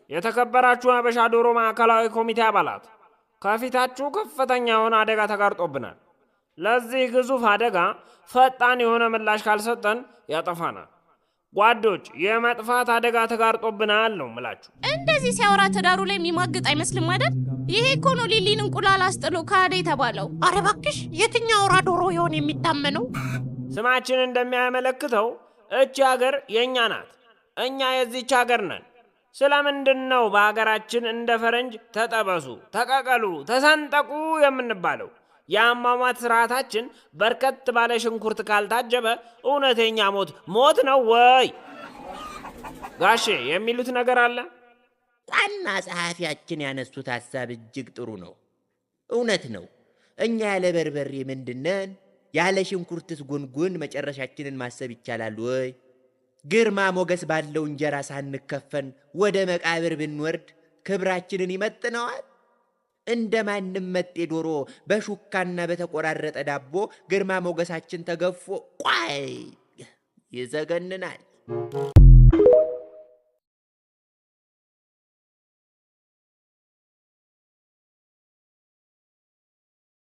የተከበራችሁ የአበሻ ዶሮ ማዕከላዊ ኮሚቴ አባላት፣ ከፊታችሁ ከፍተኛ የሆነ አደጋ ተጋርጦብናል። ለዚህ ግዙፍ አደጋ ፈጣን የሆነ ምላሽ ካልሰጠን ያጠፋናል። ጓዶች፣ የመጥፋት አደጋ ተጋርጦብናል ነው ምላችሁ። እንደዚህ ሲያወራ ትዳሩ ላይ የሚማግጥ አይመስልም አይደል? ይሄ እኮ ነው ሊሊን እንቁላል አስጥሎ ካደ የተባለው። አረ እባክሽ፣ የትኛው አውራ ዶሮ ይሆን የሚታመነው? ስማችን እንደሚያመለክተው እቺ ሀገር የእኛ ናት። እኛ የዚች ሀገር ነን። ስለምንድን ነው በሀገራችን እንደ ፈረንጅ ተጠበሱ፣ ተቀቀሉ፣ ተሰንጠቁ የምንባለው? የአሟሟት ስርዓታችን በርከት ባለ ሽንኩርት ካልታጀበ እውነተኛ ሞት ሞት ነው ወይ? ጋሼ፣ የሚሉት ነገር አለ? ዋና ጸሐፊያችን ያነሱት ሐሳብ እጅግ ጥሩ ነው። እውነት ነው። እኛ ያለ በርበሬ ምንድነን? ያለ ሽንኩርትስ ጉንጉን መጨረሻችንን ማሰብ ይቻላል ወይ? ግርማ ሞገስ ባለው እንጀራ ሳንከፈን ወደ መቃብር ብንወርድ ክብራችንን ይመጥነዋል? እንደ ማንም መጤ ዶሮ በሹካና በተቆራረጠ ዳቦ ግርማ ሞገሳችን ተገፎ ቋይ ይዘገንናል።